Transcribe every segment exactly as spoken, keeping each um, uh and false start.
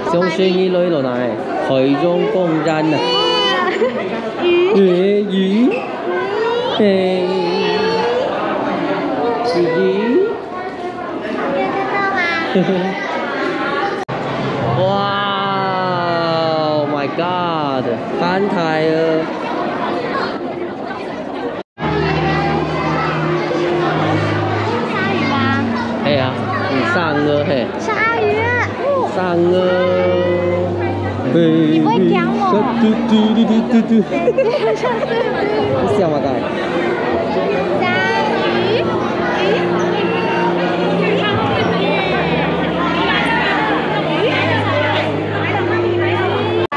相信你來了哪？海洋公園啊。魚。魚？魚？嘿。魚？有看到嗎？哇，Oh my God，很大哦！鯊魚嗎？係啊，嗯，鯊魚嘿。鯊魚啊，哦。鯊魚。你不會驚我？嘟嘟嘟嘟嘟嘟。你想嘛，該？鯊魚。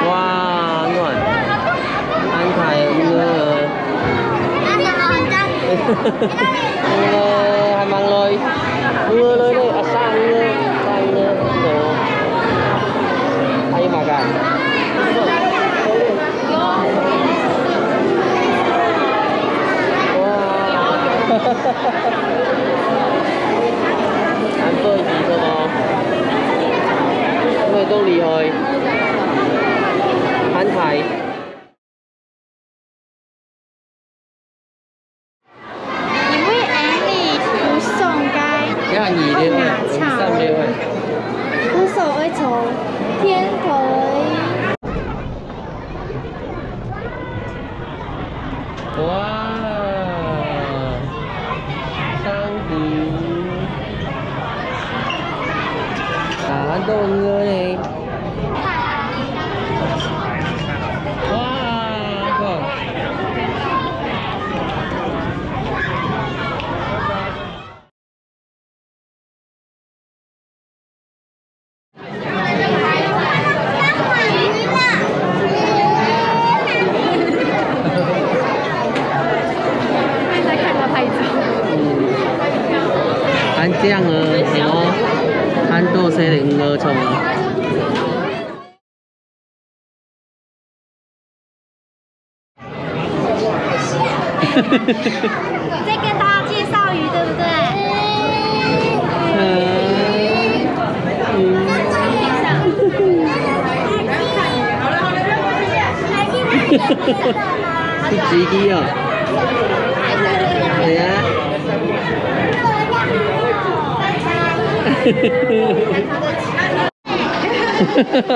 哇，暖。 安排魚啊。魚啊，還吂來。魚啊來咧，啊，生魚啊，生魚啊，哦。還有麼个？哇。恁多魚个哦。因為當厲害。安排。 因為恁樣有爽个，愛拿茶，有爽个，愛坐天台。哇，章魚。 啊，恁多魚仔呢。哇，看。恁靚哦，哦，恁多細个魚仔，像哦。 在跟大家介紹魚，對不對？嗯，嗯。是雞雞哦。對啊。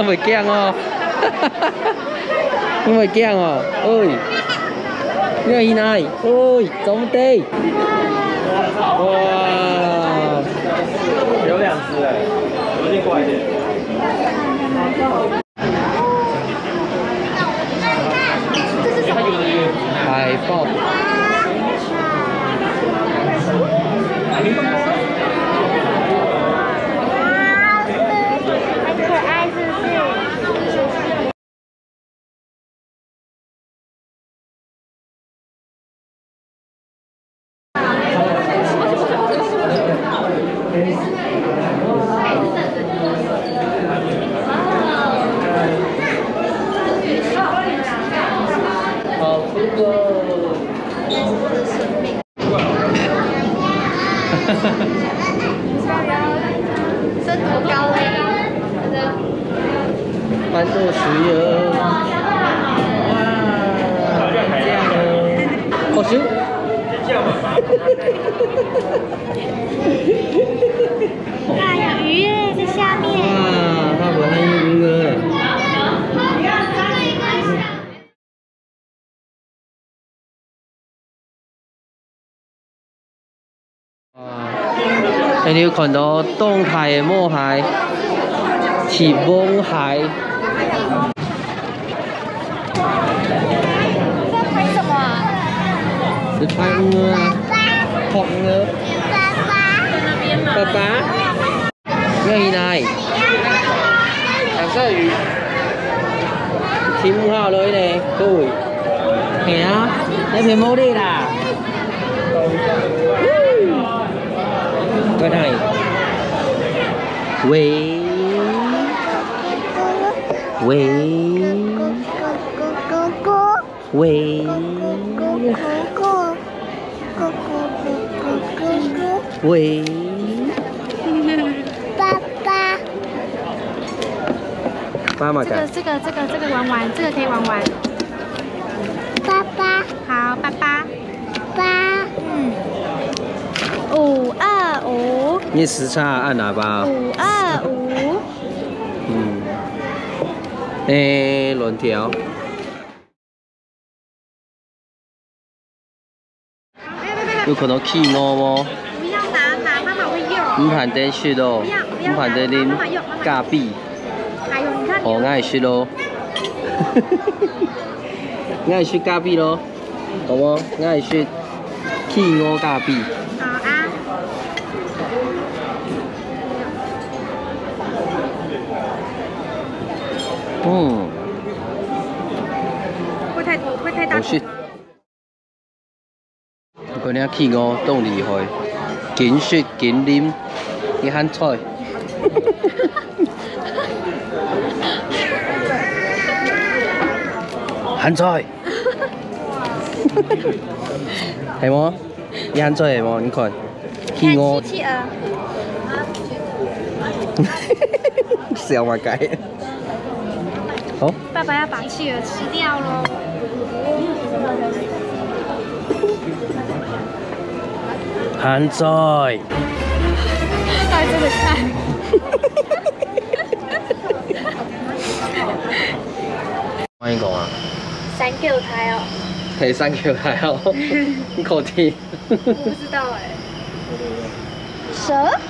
會驚哦。你會驚哦？喂，你愛去哪裡？喂，做麼个？哇！有兩隻哎，我先過來一點。海豹。 很可愛，是不是？ 好吃哦。 這多高嘞？蠻多水哦。哇，很靚哦。好咻。哇，有魚耶，在下面。哇，它不很有魚耶。 哇，你有看到當大个毛蟹，帝王蟹。這拍什麼啊？係拍魚啊，拍魚。爸爸。 你愛去哪裡？享受魚。停好了呢，各位。係啊，那邊無咧啦。在哪裡？喂。喂。 喂。喂。爸爸。妈妈讲。这个这个这个这个玩玩，这个可以玩玩。八八。好，八八。八。嗯。五二五。你时差按喇叭。五二五。嗯。诶，轮调。 有看到企鵝無？不要拿，拿，妈妈会用。毋盼得食哦，毋要，不要拿，毋盼得啉咖啡。妈妈用，妈妈用。哎呦，你看。哦，𠊎愛食咯。𠊎愛食咖啡咯，好無？𠊎愛食企鵝咖啡。好啊。 嗯。会太，会太大口。好食。我讲你企鵝當厲害，緊食緊啉，你還菜。還菜。係無？ 你還做得無？你看，企鵝。看企鵝。笑麼个？好。爸爸要把企鵝吃掉咯。還在。他還真的看。歡迎講啊。三九台哦。嘿，三九台哦。你確定？ 我不知道哎。蛇？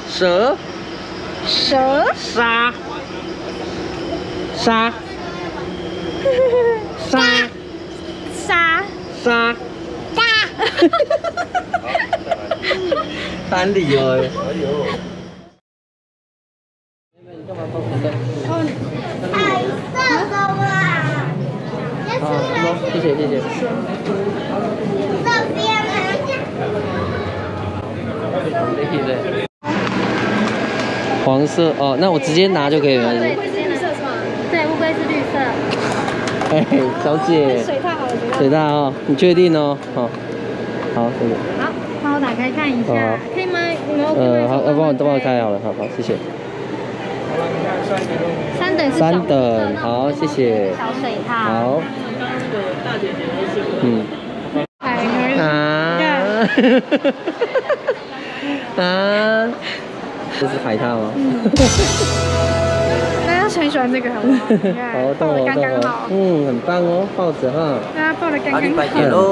蛇？蛇？沙？沙？沙？沙？沙？沙？很厲害。 好，好，謝謝，謝謝。黃色，哦，那我直接拿就可以了。對，烏龜是綠色，是嗎？對，烏龜是綠色。哎，小姐。水獭好了，水獭。水獭哦，你確定哦？好，好，謝謝。好，幫我打開看一下，好，好。可以嗎？你們OK嗎？呃，好，呃，幫我，幫我開好了，好，好，謝謝。三等是小綠色，三等，好，謝謝。小水獭。好。嗯。哎，啊。啊。這是海獺嗎？嗯。大家很喜歡這個，好不好？你看，好，抱得剛剛好。懂了，懂了。嗯，很棒哦，抱著哈。大家抱得剛剛好。很棒哦。